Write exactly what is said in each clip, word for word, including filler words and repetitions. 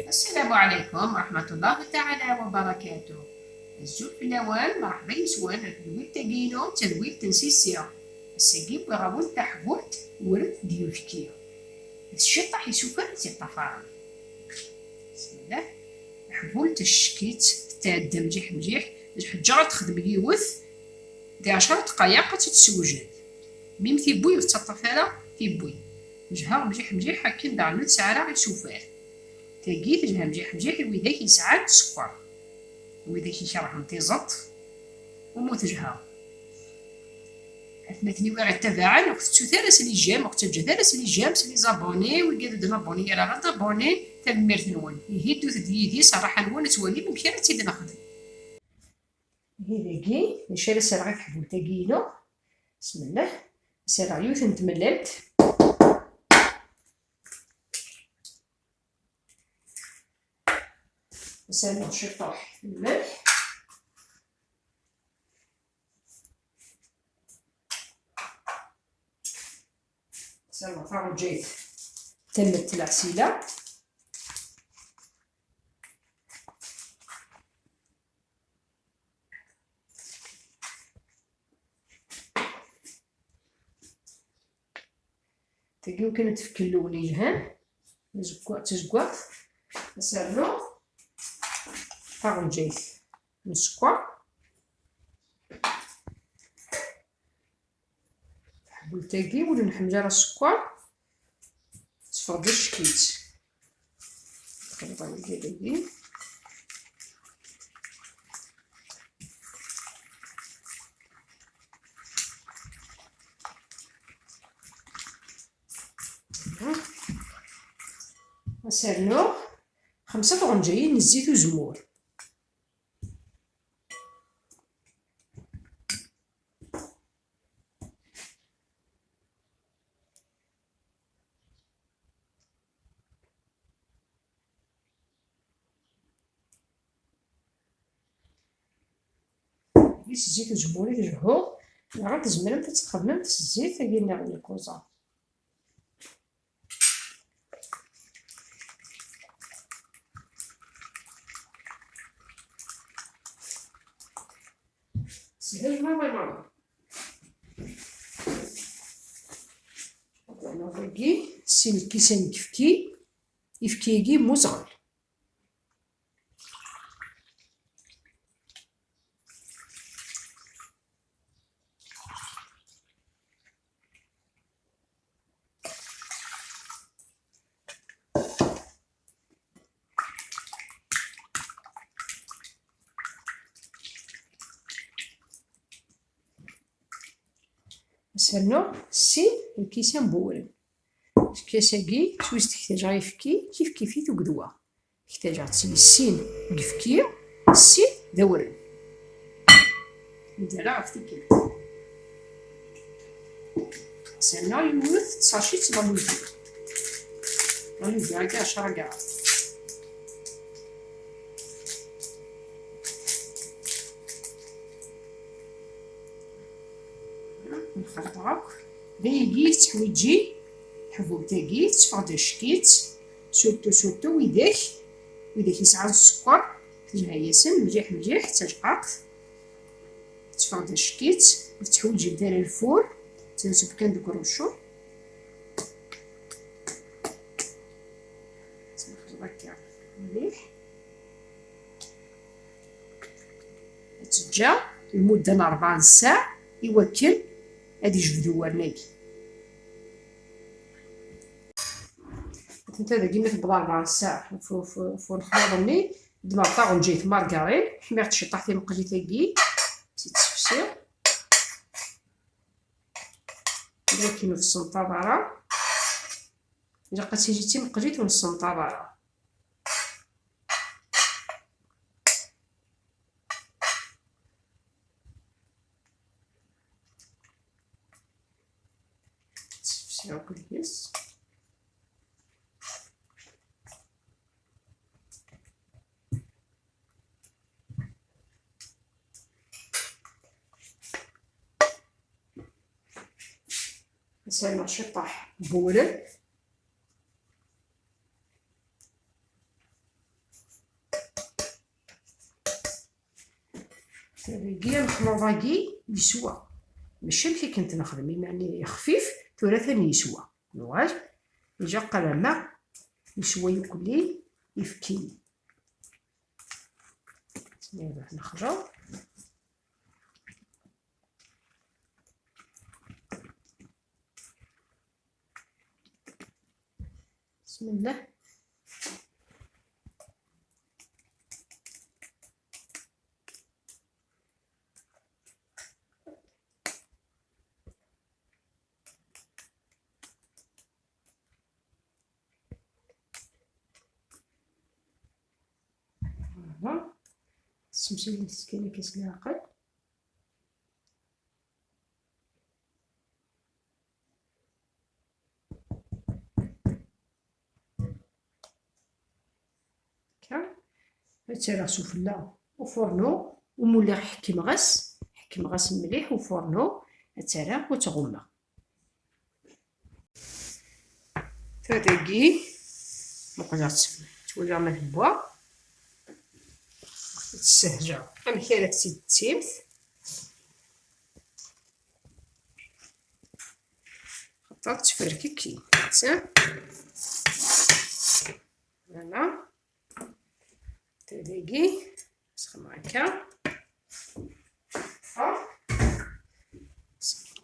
السلام عليكم ورحمة الله تعالى وبركاته. Azul fell-awen, merḥba yes-wen ar tedwilt-agi-inu, d tadwilt n Sisi. Ass-agi wwiɣ-awen taḥbult wren d yibki. D ciṭṭaḥ isufar i tt-iṭṭafaren. Bismillah. Taḥbult teccekkit, tetɛedda mliḥ mliḥ, lḥeǧǧa ad texdem yiwet, di ɛecra dqayeq ad tt-id-tessewjed. Mi m-tiwwi ur tettaṭṭaf ara tiwwi. Tejha mliḥ mliḥ akken daɣen ur tesɛi ara isufar. Tagi tejha mliḥ mliḥ i widak yesɛan sskeṛ, widak ikerhen tiẓeṭ, umi tejha. Atmaten-iw i ɣ-ittabaɛen, ur tettut ara s les j'aime, ur ttaǧǧat ara s les j'aime, s les abonnés, wigad ur d-nabuni ara ad abuni, tanemmirt-nwen. Ihi ddut-d yid-i s rraḥa-nwen ad twalim amek ara tt-id-nexdem. Ihi dagi, d acu ara serreɣ i teḥbult-agi-inu? Bismillah. Serreɣ yiwet n tmellalt. Serreɣ ciṭṭaḥ n lmelḥ. Serreɣ taɣenǧayt, tament n lɛesila. Tagi kan ad tefk lwen yelhan, tazeggaɣt, tazeggaɣt, ad s-rnuɣ taɣenǧayt n sskeṛ. Taḥbult-agi ur nḥemmel ara sskeṛ, teffeɣ-d ack-itt. Nxelḍ awal dagi. Ad s-rnuɣ xemsa tɣenǧayin n zzit uzemmur. Di s zzit uzemmur i tjehhuɣ, neɣ ad tzemremt ad txedmemt s zzit-agi nniḍen n lkuẓa. Sehel maḍi maḍi. Ad d-rnuɣ dagi sin lkisan n yifki, ifki-agi n uzɣal. Ad s-rnuɣ sin lkisan n wewren. Lkas-agi, s wis d-ktajeɣ ayefki, kifkif-it akked wa. Ktajeɣ-tt s sin n yefki, sin d awren. Nderreɛ ɣef tikkelt. Serna yiwet n tsacit n lamulki. Lamulki-agi ɛecra gram. Nxelṭ akk. D ayagi i tettḥwiǧi teḥbult-agi, tetteffeɣ-d ack-itt, surtout, surtout widak, widak yesɛan sskeṛ, telha-yasen mliḥ, mliḥ, d tajqaqt. Tetteffeɣ-d ack-itt, ur tettḥwiǧimt ara lfur, tettensem kan deg uruccu. Tettmexleḍ akka mliḥ. Ad teǧǧa lmudda n rebɛa n ssaɛ i wakken ad yejbed uwren-agi. Atent-a dagi mi tewweḍ rebɛa n ssaɛ f, f, f unexlaḍ-nni, ddmeɣ taɣenǧayt margarin, ḥmiɣ-tt ciṭṭaḥ timeqlit-agi, tt-id-ssefsiɣ. Walakin ur tessenṭaḍ ara. Ilaq ad tili d timeqlit ur nessenṭaḍ ara. Sefsiɣ akk deg-s. Ad s-rnuɣ ciṭṭaḥ n wewren. Tagi, amexluḍ-agi yeswa. Mačči amek akken t-nexdem, iman-, ixfif, tura atan yeswa. Nuɣal, ija qalameɣ yeswa yukelli ifekki-nni. Nexleḍ. بسم الله. Voilà. Semsel kan akka s leɛqel. Akka. Ad tt-rreɣ sufella ufurnu, umi lliɣ ḥekmeɣ-as, ḥekmeɣ-as mliḥ ufurnu, ad tt-rreɣ u tt-ɣummeɣ. Tadagi, muqleɣ-tt, ttwaliɣ ma tewwa. Ad tt-ssehjeɣ amek ara tt-id-tettimt. Xaṭer ttferkiki. Voilà. Tadagi, sxemɣ akka.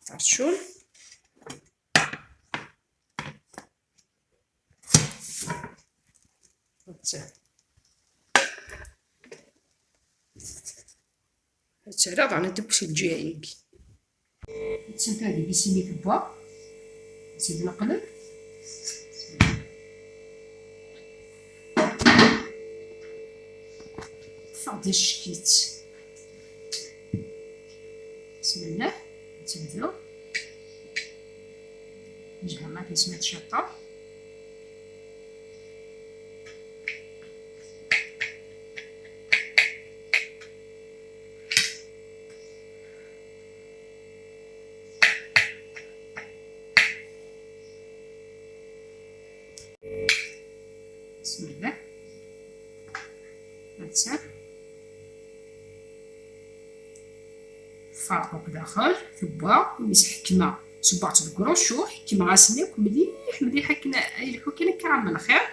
Ṭercul. Ad tt-rreɣ daɣen ad tewwes lǧiha-agi. Ad tt-neffer deg isimi tewwa. Ad tt-id-neqleb. Teffeɣ-d ack-itt. Bismillah, ad tebdu. Nejha ma tesmiḍ ciṭṭaḥ. Bismillah. Atta. Ferq akk daxel, tewwa, imi s-ḥekmeɣ, sewweɣ-tt deg uruccu, ḥekmeɣ-asen akk mliḥ, mliḥ akken ad yelḥu kan akka am lxir,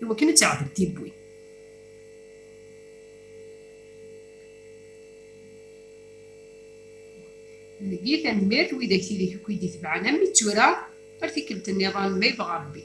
iwakken ad teɛdel tiwwin. Dagi, tanemmirt widak, tidak akk i d-itebɛen am tura, ar tikkelt nniḍen ma yebɣa Rebbi.